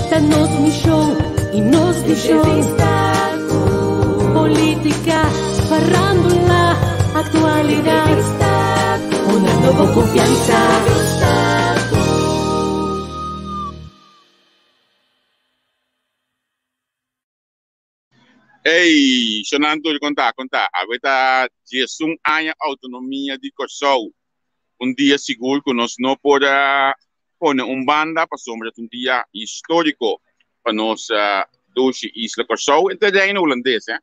Ta nos mishon i nos vishon. Polítika, farándula, aktualidat. Honrando bo konfiansa. Ey, Shonan tur konta, konta. Awe ta 11 aña outonomia di Kòrsou. Un dia sigur ku nos no por a pone un banda pasobra ta un dia históriko pa nos dushi isla Kòrsou entre Reino Hulandes. Eh.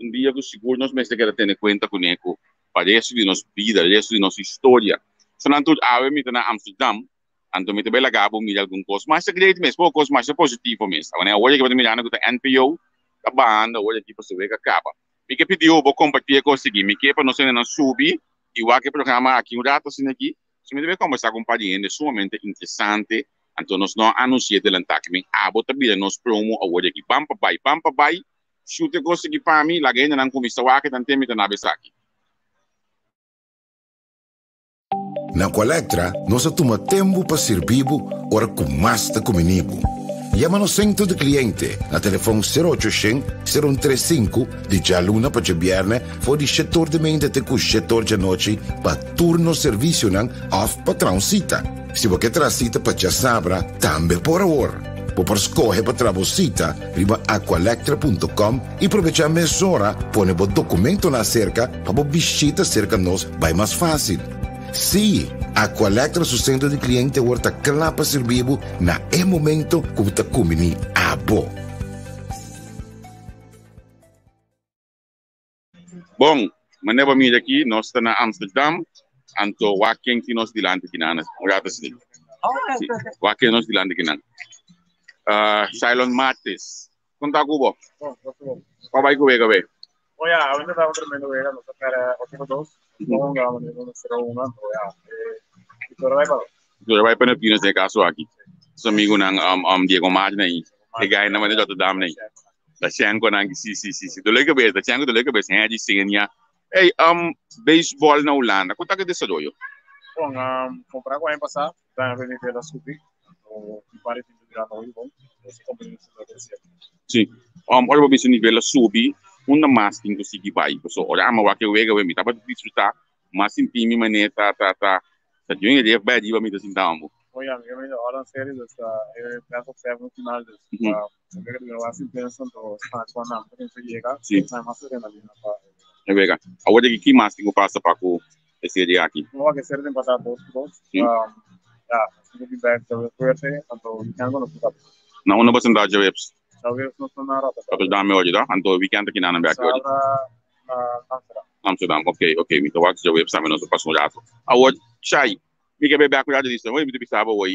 Un dia ku sigur nos mester keda tene kuenta kuné ku pa resto di nos bida, resto di nos historia. Shonan tur, awe mi ta na Amsterdam. Anto mi ta bai laga bo mira algun kos masha great mes, poko kos masha positivo mes. Awor awor aki bo ta mirando ku ta NPO ta bahando awor aki pasobra e ka kaba. Mi ke pidi bo komparti e kos aki. Mi ke pa nos hendenan subi i wak e programa aki un rato asina aki. So mi ta bai kombersá ku un par di hende sumamente interesante. Anto nos no a anunsi'é delantá ki men abo ta bira nos promo awor aki. Ban pa bai, ban pa bai, shoot e kos aki pa mi, laga hendenan kuminsá wak e tant'e mi ta na esaki. Na Aqualectra nos a tuma tempu pa sirbi bo ora ku mas ta kumini bo. Yama nos sentro di kliente na telefon sero ocho shen, sero un tres sinku di djaluna pa djabièrnè for di shetor di meinta te ku shetor djanochi pa tur nos servisionan òf pa traha un sita. Si bo ke traha sita pa djasabra tambe por awor. Bo por skohe pa traha bo sita riba aqualectra punto com i probechá mesora pone bo dokumentonan aserka pa bo bishita serka nos bai mas fásil. Sí, Aqualectra su sentro di kliente awor ta kla pa sirbi bo na e momento ku bo ta kumbiní abo. Bon, manera bo mira aki, nos ta na Amsterdam, anto wak ken tin nos dilanti kinan. Un rato así. Sí, wak ken nos dilanti kinan. Shailon Martis, kon ta ku bo? Kwa bai ku wega we? Oh ja, we hebben een tremendo wega, nos a perde 8-2, bon gama de 0-1, oh ja, victoria bai pa. Victoria bai pa Neptunes den e caso aki. Su amigunan Diego Martin ahí, e guy nan di Rotterdam ahí. Ta Shenko nan, si, si, si, si. Dolor cabeza, ta Shenko dolor cabeza, Henry Senia. Hey, baseball na Hulanda, kon ta ke desaroyo? Bon, compara cu aña pasa, ta nivel a subi, anto mi pari tin ta birando hopi bon, nos competencia ta creciendo. Si, ora bo bisa nivel a subi, unda mas tin ku sigui bai? Pasobra ora ami a wak e wega mi tabata disfrutá, mas sinti mi manera ta ta ta ta djun e ref bai ariba mi ta sinta ambo. Oh ya, mi ta ora serie dus ta e best of seven final dus ta wega ta bira mas intenso anto esnan ku a nan ta kuminsá yega esnan mas adrenalina pa e wega. E wega. Awor di ki mas tin ku pasa pa ku e serie aki? No wak e serie tin pasa dos ku dos. Ya, nos tin ku bin bek djawe fuerte anto weekend ku nos tin kaba. Na unda bo sentá djaweps? Djaweps nos ta na Rotterdam. Rotterdam e ochi ta? Anto weekend ta kina nan bek ochi? Sabra na Amsterdam. Amsterdam, ok, ok. Mi ta wak djaweps tambe nos ta pasa un rato. Awor, Shai, mi ke bai bek un rato di historia. Mi ta bisa bo awor,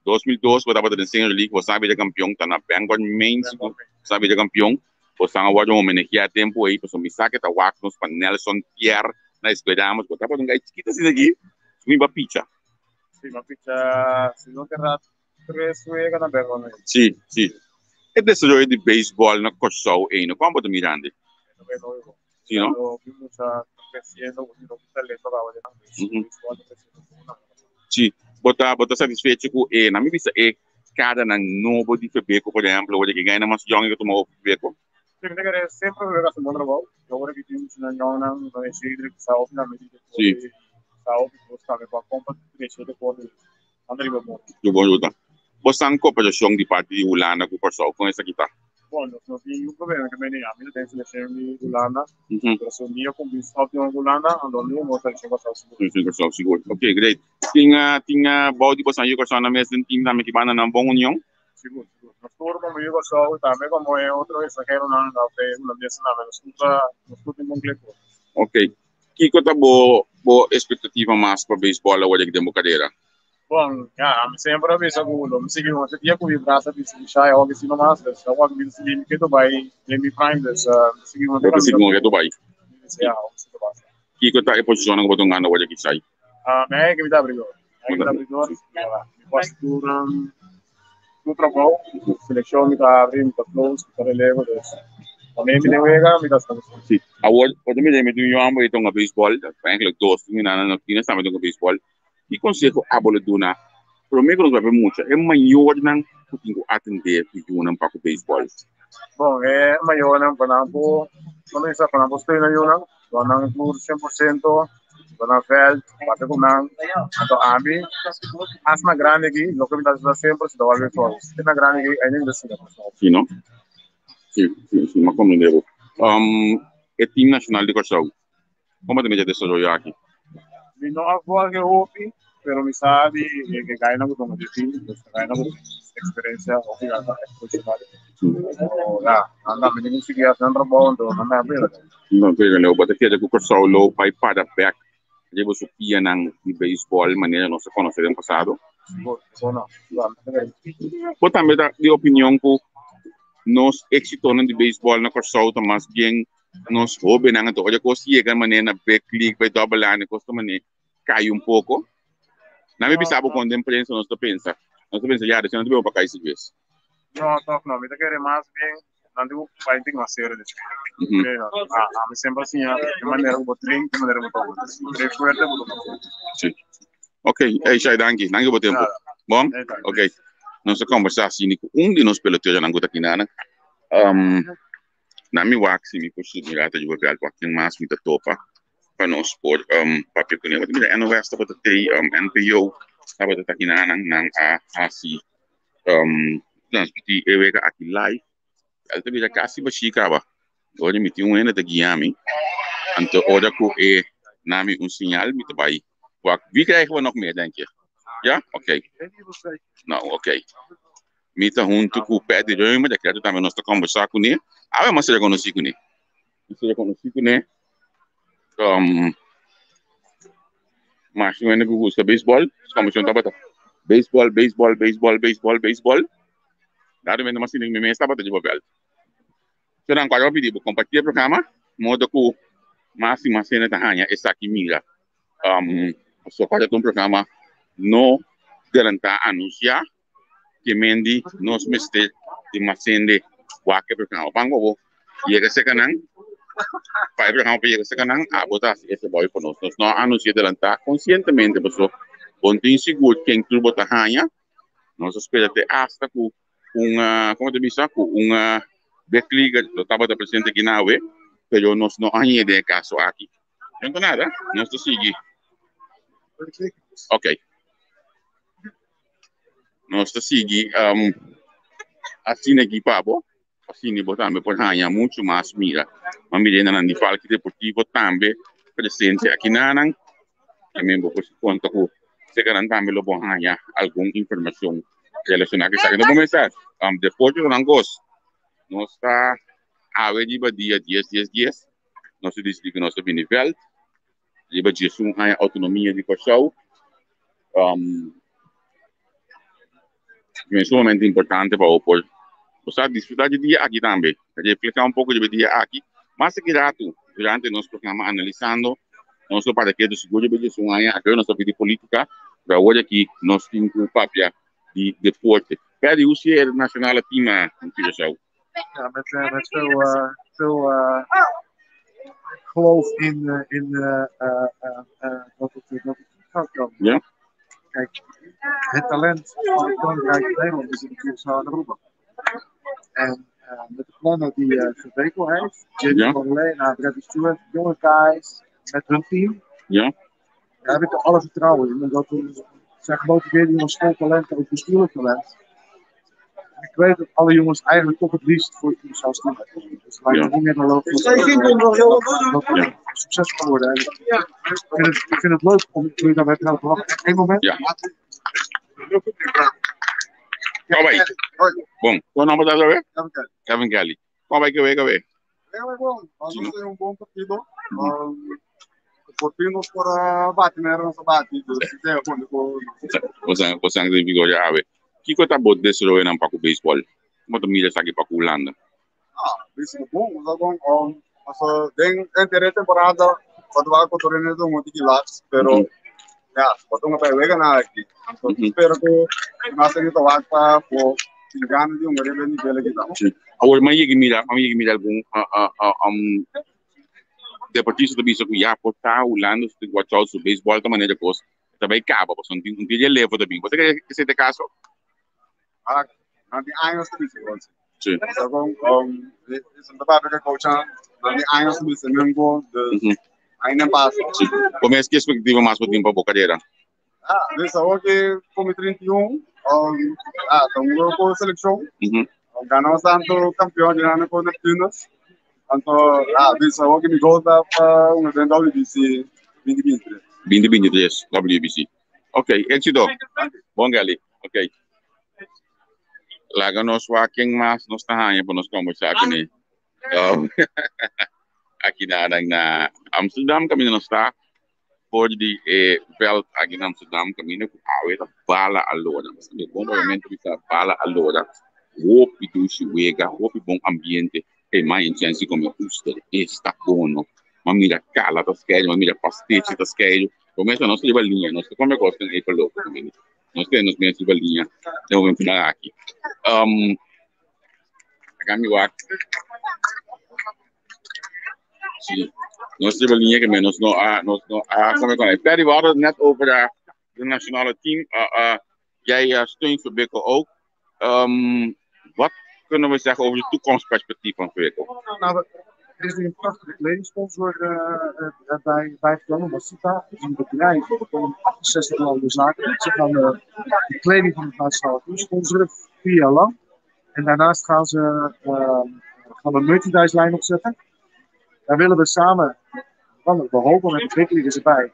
2002 bo tabata den Senior League, bo sa bira kampion, ta na Bangor, Maine, si bo sa bira kampion. Bo san a wòrdu homenageá tempu ei, pasobra mi sa ke ta wak nos pa Nelson Pierre na Esperamos. Bo tabata un gai chikito asina aki, su mi ba picha. Sí, mi a picha, si no te rat, tres wega na Bangor Maine. Sí, sí. E desaroyo di beisbòl na Kòrsou ei, no? Kon bo ta mirando? E ta bai hopi bon. Sí, no? Hopi mucha ta kresiendo, hopi talento kaba den nan. Beisbòl ta kresiendo bon na Kòrsou. Sí. Bo ta, bo ta satisfecho ku e, na mi bisa e kadanan nobo di Febeko, por ehemplo, ora ki gana mas yòn i ka tuma hopi Febeko? Sí, mi ta kere semper Febeko hasi un bon trabou. I ora ki tin muchanan yònnan, nan e Cedric, sa hopi tambe di deporte, sa hopi kos tambe pa kon pa trese deporte nan ta riba bon. Riba bon ruta. Bo san koperashon di parti di Hulanda ku Kòrsou, kon esaki ta? Bon, nos no tin ningun problema ke mene. Ami ta den selekshon di Hulanda, pero si un dia ku mi stòp di hunga Hulanda, anto mi hunga selekshon Kòrsou sigur. Selekshon Kòrsou sigur. Ok, great. Tin tin bou di boso yu Kòrsou nan mes den team tambe ki banda nan bon union? Sigur, sigur. Nos tur komo yu Kòrsou i tambe komo e otro estranheronan òf e hulandesenan tambe, nos tur ta nos tur tin bon klik ku otro. Ok. Kiko ta bo bo espektativa mas pa beisbòl awor aki den bo karera? Bon, ya, ami semper a bisa ku lo mi sigui un otro dia ku mi brasa bisa mi shai awor si no mas, dus awor mi ta sigui mi ketu bai den mi prime, dus mi sigui un otro Bo ta sigui un ketu bai. Mi ya, awor si ta basta. Kiko ta e posishonnan ku bo ta hungando awor aki, Shai? Mi a yega mi ta abridor. Mi a yega mi ta abridor, mi pasa tur tur trabou, selekshon mi ta abri, mi ta close, mi ta relevo, dus wanneer mi den wega mi ta hasta gusto. Si, awor, bo ta mira mi tin un yu homber ku ta hunga beisbòl, eigenlijk dos, tin un nan na nos tienes tambe ta hunga beisbòl. Ki konseho abo lo duna Promé ku nos bai pa mucha, e mayornan ku tin ku atendé ku yunan pa ku beisbòl. Bon, e mayornan pa nan por kuminsá pa nan por steuna yunan, duna nan tur 100%, duna nan vèlt, papia ku nan. Anto ami, asina grandi aki, loke mi ta hasi semper si ta wak beisbòl. Asina grandi aki, ainda mi ta siña. Si no? Si, si, si, mi a komprendé bo. E tim nashonal di Kòrsou, Como ta mira desaroyo aki? Mi no a volge hopi, pero mi sa di e ke gainan ku tuma di team, dus e gainan ku experiencia hopi gana profesional. So, ya, nan tambe tin ku sigui hasi nan trabou, anto nan tambe a pega leu. Nan pega leu. Bo ta kere ku Kòrsou lo bai para bèk riba su pianan di beisbòl manera nos a konosé den pasado? Sigur, sigur no. Bo tambe ta di opinion ku nos éksitonan di beisbòl na Kòrsou ta mas bien nos hóbennan anto ora kos yega manera na big league bai double A kos ta manera kai un poko. Nan mi bisa bo kon den prensa nos ta pensa. Nos ta pensa ya recién nan ta beba pa kai si bes. No, toch no. Mi ta kere mas bien nan tin ku bai tin mas serio den spera. Ami semper a siña e manera ku bo train, e manera ku bo ta hunga. Si bo train fuerte, bo ta hunga fuerte. Si. Ok, ey Shai danki. Danki bo tempo. Bon? Ok. Nos a kombersá asina ku un di nos peloteronan ku ta kina nan. Na mi wak si mi por subi un rato riba vèlt wak ken mas mi ta topa pa nos por papia kuné. Bo ta mira NOS tabata tei, NPO tabata ta kinanan, nan a hasi transmití e wega aki live. El ta bira kasi bashí kaba. Ora mi tin un hende ta guia mi, anto ora ku e na mi un siñal mi ta bai wak. Wie krijgen we nog meer denk je? Ja? Oké. Nou, oké. Mi ta huntu ku Patty Reumer, de kretu tambe nos ta kombersá kuné. Awe mas a rekonosí kuné. Nos a rekonosí kuné. Um, mas un hende ku gusta beisbòl. Kombersashon tabata beisbòl, beisbòl, beisbòl, beisbòl, beisbòl. Dado momento mas sinti mi mes tabata riba vèlt. So nan ku a pidi bo kompartí e programa, modo ku mas i mas hende ta haña esaki mira. Um, pasobra ku ta un programa no delantá anunsiá. Ke mendi nos mester di mas hende wak e programa. Ban bo yega serka nan, pa e programa por yega serka nan, abo ta hasi e trabou pa nos. Nos no a anunsia delantá konsientemente pasobra bo no tin sigur ken tur bo ta haña. Nos a spera te asta ku un, komo ta bisa, ku un big leaguer lo tabata presente aki na awe, pero nos no a hañ'é den e kaso aki. No ta nada, nos ta sigui. Ok. Nos ta sigui um, asina aki pa bo, asina bo tambe por haña mucho mas mira. Ma mira nan di Falki Deportivo tambe presente aki nanan. También bo por konta ku seka nan tambe lo bo haña algun informashon relashoná ku esaki. No comenzar, um, deporte ta nan kos. Nos ta awe riba dia 10 10 10. Nos a disidí ku nos ta bini vèlt. Riba 11 aña outonomia di Kòrsou. Um, é sumamente importante pa por o sea, disfrutar di dia aki tambe. Reflexá un poko riba dia aki. Mas aki ratu, durante nos programa analisando, nos lo para ketu sigur riba 11 aña, aki nos ta pidi polítika, pero awor aki nos tin ku papia di deporte. Perry, hoe zie je het nationale team in Curaçao? Ja, met, met veel, veel geloof in, in dat, het, dat het goed gaat komen. Ja. Kijk, het talent van het Koninkrijk Nederland is in Curaçao en Aruba. En met de plannen die uh, Verbekel heeft, Jamie Ja. van Lena, Bradley Stewart, jonge guys met hun team, Ja. daar heb ik er alle vertrouwen in. Omdat het zijn gemotiveerde jongens vol talent, ook bestuurlijk talent. En ik weet dat alle jongens eigenlijk toch het liefst voor Curaçao staan. Dus het lijkt me Ja. niet meer dan logisch dat dat Ja. het succes kan worden. En ik, vind het, ik vind het leuk om jullie daarbij te helpen. Wacht, één moment. Ja. Kom bij. Bon, kon nòmber ta awe? Kevin Kelly. Kon bai ke wega we? Nos un bon partido. Por fin nos por bati manera nos a bati. Dus Bosan bosan den Vigoria awe. Kiko ta bo desaroyonan pa ku beisbòl? Komo ta mira esaki pa ku Hulanda? Ah, beisbòl bon, ta bon. Paso den entero temporada wat wak ku torneo ta un tiki lax, pero ya, bo ta un wega na aki. Anto spero ku mas aña ta wak pa bo tin gana di un riba e nivel aki ta. Sí. Awor mi a yega mira, mi a yega mira algun deportista ta bisa ku ya por ta Hulanda su tin watch out su beisbòl ta manera kos. ta bai kaba, pasobra no tin un relevo ta bin. Bo ta kere esei ta e kaso? Ah, nan tin años ta bisa igual. Sí. Sa kon, um, Santa Barbara ke coacha, nan tin años ta bisa men go, dus Mhm. ainda pasa. Sí. Bo mes ki expectativa mas bo tin pa bo carera? Ah, dus awor ke komi 31, um, ah, ta un grupo seleccion. Mhm. Ganamos tanto campeón, ganamos con Neptunos. Anto, ah, dus awor ke mi goal ta pa un evento WBC 2023. 2023 WBC. Ok, éxito. Bon Gelly. Ok. Laga nos wak ken mas nos ta haña pa nos kombersá kuné. Um, aki na, na, na Amsterdam kaminda nos ta for di e veld aki na Amsterdam kaminda ku awe ta bala a lora. Bastante bon papiamento bisa bala a lora. Hopi dushi wega, hopi bon ambiente. E mai en chance come oester, esta bono. Ma mira kala ta skeiru, ma mira pastechi ta skeiru. Promesa nos riba liña, nos ta come cosnan ei pa loco tambe. Nos ten nos mes riba liña den momentonan aki. Um, acá mi wak. Sí, nos riba liña que menos no a, nos no a come con. Perry, we hadden het net over de, de nationale team. Uh, uh, jij uh, steunt Verwikkel ook. Um, wat kunnen we zeggen over de toekomstperspectief van Verwikkel? Nou, er is nu een prachtige kledingsponsor uh, bijgekomen, Masita. Dat is een bedrijf dat in 68 landen zaken doet. Ze gaan de kleding van het nationale team sponsoren, 4 jaar lang. En daarnaast gaan ze gaan een merchandise lijn opzetten. Daar willen we samen, we hopen met ontwikkelingen erbij,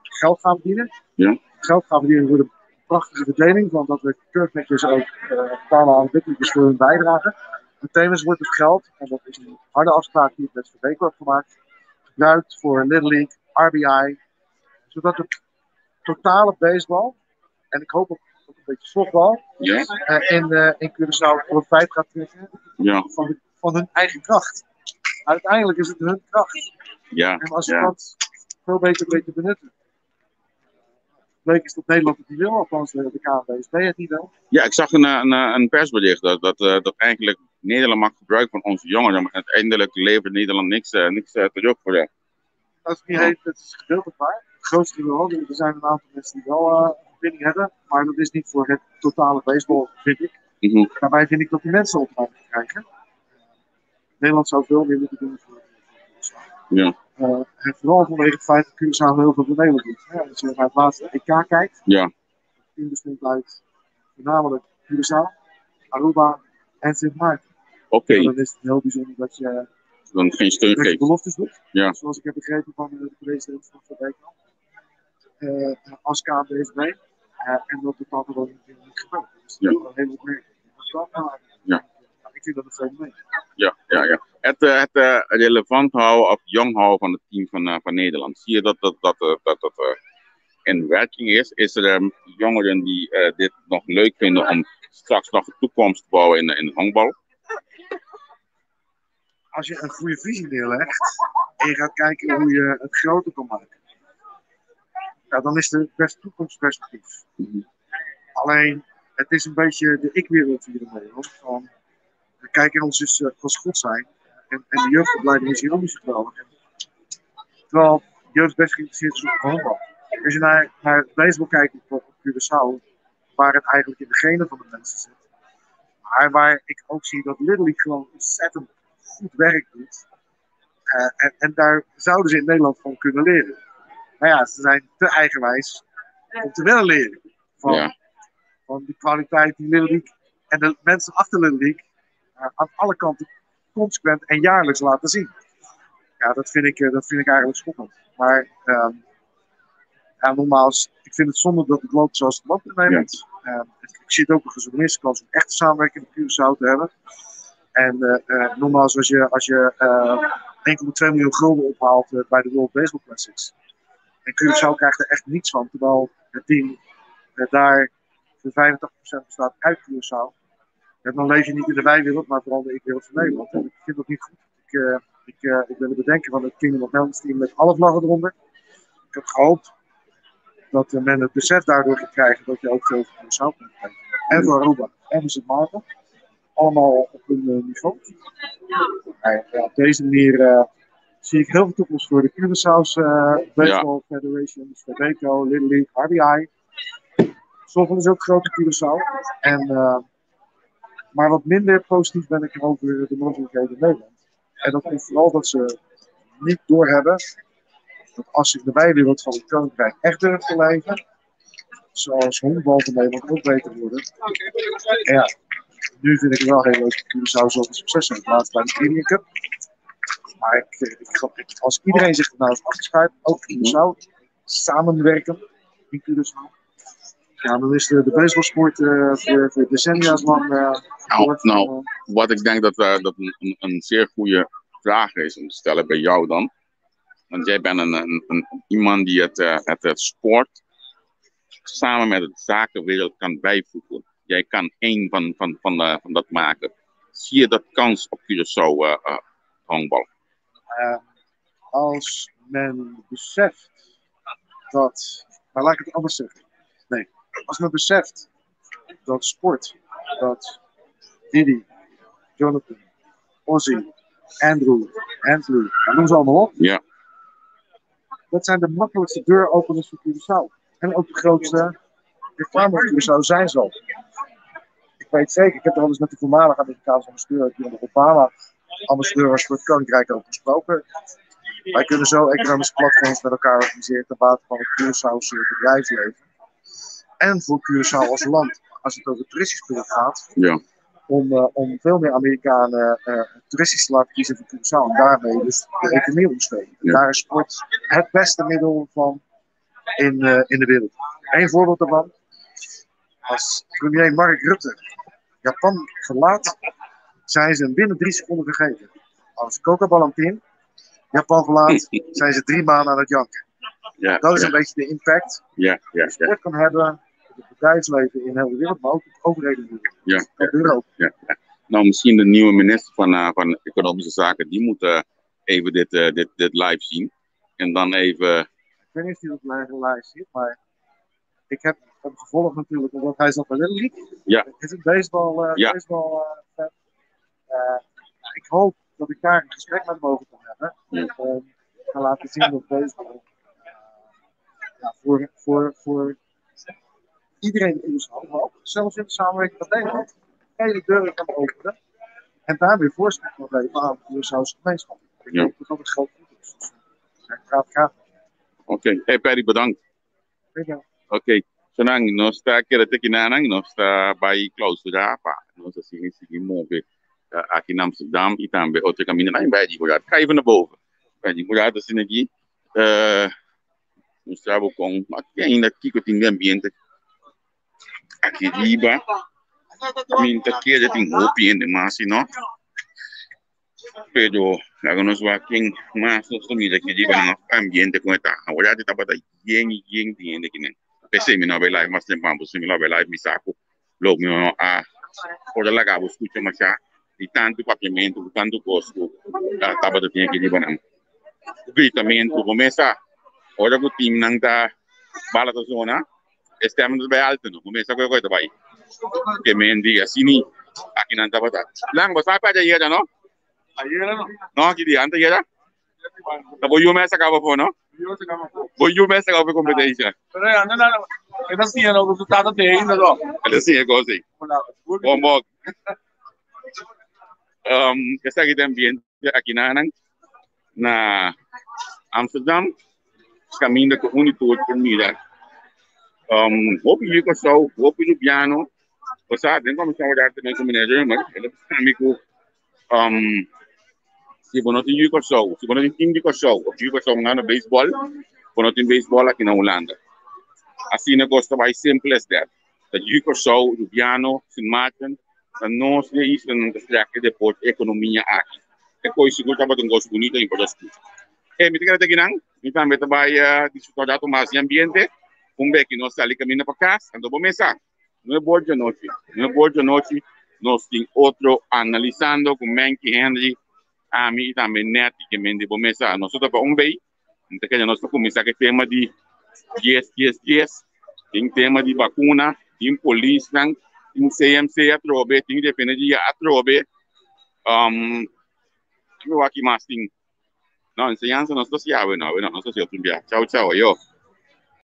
geld gaan verdienen. Ja. Geld gaan verdienen wordt een prachtige verdeling, want dat we keurig netjes ook betalen aan ontwikkelingen voor hun bijdrage. En tevens wordt het geld, en dat is een harde afspraak die ik met Verbeek heb gemaakt, gebruikt voor Little League, RBI, zodat het totale baseball, en ik hoop ook een beetje softbal, Ja. in Curaçao profijt gaat trekken Ja. van hun eigen kracht. Uiteindelijk is het hun kracht. Ja. En als je Ja. dat veel beter weet te benutten. Leuk is dat Nederland het niet wil, althans de KNWSB het niet wil. Ja, ik zag een persbericht dat eigenlijk Nederland maakt gebruik van onze jongeren, maar uiteindelijk levert Nederland niks terug voor de. Dat is niet heel, dat is gedeeltelijk waar. Het grootste gedeelte wel. Er zijn een aantal mensen die wel een verbinding hebben, maar dat is niet voor het totale baseball, vind ik. Mhm. Daarbij vind ik dat die mensen opleiding krijgen. Nederland zou veel meer moeten doen voor Ja. En vooral vanwege het feit dat Curaçao heel veel voor Nederland doet. Hè, als je naar het laatste EK kijkt, Ja. het team bestond uit voornamelijk Curaçao, Aruba en Sint Maarten. Oké. En dan is het heel bijzonder dat je Dan geen steun dat je geeft. beloftes doet. Ja. Zoals ik heb begrepen van de president van Verbeek. Als KNWSB. En dat het dan gewoon niet gebeurt. Dus dat Ja. is wel heel opmerkelijk. Dat kan maar. Ja. Ja, ik vind dat een fenomeen. Ja. Het relevant houden of jong houden van het team van Nederland. Zie je dat dat in werking is? Is er jongeren die dit nog leuk vinden om straks nog een toekomst te bouwen in de honkbal? Als je een goede visie neerlegt en je gaat kijken hoe je het groter kan maken, ja, dan is er best toekomstperspectief. Mhm. Alleen, het is een beetje de ik-wereld hier in Nederland. Van, we kijken ons eens als God zijn. En de jeugdopleiding is hier ook niet zo geweldig. Terwijl de jeugd best geïnteresseerd is op honkbal. Als je naar het baseball kijkt op Curaçao, waar het eigenlijk in de genen van de mensen zit. Maar waar ik ook zie dat Little League gewoon ontzettend goed werk doet. En daar zouden ze in Nederland van kunnen leren. Maar ja, ze zijn te eigenwijs om te willen leren. Van, Ja. van de kwaliteit die Little League en de mensen achter Little League aan alle kanten consequent en jaarlijks laten zien. Ja, dat vind ik eigenlijk schokkend. Maar ja, nogmaals, ik vind het zonde dat het loopt zoals het loopt in Nederland. Ik zie het ook nog eens een gemiste kans om echt samenwerking met Curaçao te hebben. En nogmaals, als je 1,2 miljoen gulden ophaalt bij de World Baseball Classics. En Curaçao krijgt er echt niets van, terwijl het team daar voor 85% bestaat uit Curaçao. En dan leef je niet in de wij-wereld, maar vooral de ik-wereld van Nederland. En ik vind dat niet goed. Ik ben de bedenker van het Kingdom of Netherlands team met alle vlaggen eronder. Ik heb gehoopt dat men het besef daardoor gaat krijgen dat je ook veel voor Curaçao kunt krijgen. En voor Aruba en voor Sint Maarten. Allemaal op hun niveau. Maar ja, op deze manier Zie ik heel veel toekomst voor de Curaçaose Baseball Federation, dus Febeco, Little League, RBI. Softbal is ook groot in Curaçao. En, maar wat minder positief ben ik over de mogelijkheden in Nederland. En dat komt vooral dat ze niet doorhebben dat als zich de bijwereld van het Koninkrijk echt durft te leven, zoals honkbal van Nederland ook beter worden. En ja, nu vind ik het wel heel leuk dat Curaçao zoveel succes heeft. Laatst bij de Caribbean Cup. Maar als iedereen zich er nou eens achterschuift, ook Curaçao, samenwerken in Curaçao. Ja, dan is de baseballsport voor decennia's lang wordt, Wat ik denk dat dat een zeer goede vraag is om te stellen bij jou dan. Want jij bent iemand die het sport samen met het zakenwereld kan bijvoegen. Jij kan één van dat maken. Zie je dat kans op Curaçao honkbal? Als men beseft dat... Maar laat ik het anders zeggen. Nee, als men beseft dat sport, dat Didi, Jonathan, Ozzy, Andrew, Andrew, noem ze allemaal op. Dat zijn de makkelijkste deuropeners voor Curaçao. En ook de grootste reclame voor Curaçao zijn zal. Ik weet zeker, ik heb er al eens met de voormalige Amerikaanse ambassadeur, die onder Obama ambassadeur was voor het Koninkrijk, over gesproken. Wij kunnen zo economische platforms met elkaar organiseren ten bate van het Curaçaose bedrijfsleven. En voor Curaçao als land, als het over toeristisch product gaat, om veel meer Amerikanen toeristisch te laten kiezen voor Curaçao. En daarmee dus de economie ondersteunen. En daar is sport het beste middel van in de wereld. Eén voorbeeld daarvan. Als premier Mark Rutte Japan verlaat, zijn ze hem binnen 3 seconden vergeten. Als Coca Ballantín Japan verlaat, zijn ze 3 maanden aan het janken. Dat is een beetje de impact die sport kan hebben op het bedrijfsleven in heel de wereld, maar ook op overheden in de wereld. Dat gebeurt ook. Misschien de nieuwe minister van Economische Zaken, die moet even dit live zien. En dan even... Ik weet niet of hij dat live ziet, maar ik heb hem gevolgd natuurlijk, omdat hij zat bij Little League. Het is een baseball fan. Ik hoop dat ik daar een gesprek met hem over kan hebben. Om te laten zien dat baseball voor iedereen in de USA, maar ook zelfs in de samenwerking met Nederland, hele deuren kan openen. En daarmee voorsprong kan geven aan de Curaçaose gemeenschap. Ik denk dat dat een groot goed is. Dus ik praat graag. Oké, hey Perry, bedankt. Dankjewel. Oké, zolang nos ta kere te kinanang, nos ta bij clausura, pa, nos ta sigui, sigui move, aqui in Amsterdam, e também outro caminho lá em Bedi, cuidado, cai even naar boven. Bedi, cuidado, assim aqui, nos travo com, aqui ainda, aqui que eu tenho ambiente, aqui riba, minta que eu tenho roupa ainda, mas assim, não? Pero, agora nós vamos aqui, mas nós estamos aqui riba, no ambiente com esta, agora já tá para yen, yen, yen, aqui, né? Pensei, me não vai lá, mas tempo, mas me não vai lá, me saco, logo, me não, ah, por lá, acabo, escuta, mas já, de tanto papiamento, de tanto gosto, ah, tava do tinha aqui riba, não. Gritamento, começa, ora que o time não tá, bala da zona, estamos bem alto, não, começa com a coisa, vai. Que me diga, assim, ni, aqui não tá botando. Lang, você vai para ayer, não? Ayer, não. Não, aqui de antes, ayer? Tá bom, eu me sacava por, não? Bom, eu me sacava por competência. Pero, não, não, não. É assim, não, o resultado tem ainda, não. É assim, é assim. Bom, bom. Esta aqui também, aqui na Amsterdam, caminho com Unitour por mira. Hoop je ook zo, hoop je piano. O sea, tengo que hablar también con mi manager, maar ele é amigo. Se você não tem Curaçao, se você não tem time de Curaçao, ou Curaçao não é baseball, você não tem baseball aqui na Holanda. Assim, o negócio vai simples as that. Da Curaçao, Rubiano, Sint Maarten, da nós de isla não está aqui depois economia aqui. É coisa segura que um gosto bonito e importante. Eh, me tem que aqui não, me também vai disfrutar dato mais de ambiente. Um beco nós ali caminho para casa, ando bom mesa. Não é boa de noite, não é boa de noite. Nós tem outro analisando com Menki Henry, a mim e também Neto, que me deu mesa. Nós estamos para um bem, então que nós começar com tema de 10, 10, 10, tem tema de vacuna, tem polícia, tem CMC a trobe, tem defender a trobe. Eu aqui mais tem. No, enseñansa nos ta hasi awe no, awe no, nos ta hasi otro bia. Chao, chao, ayo.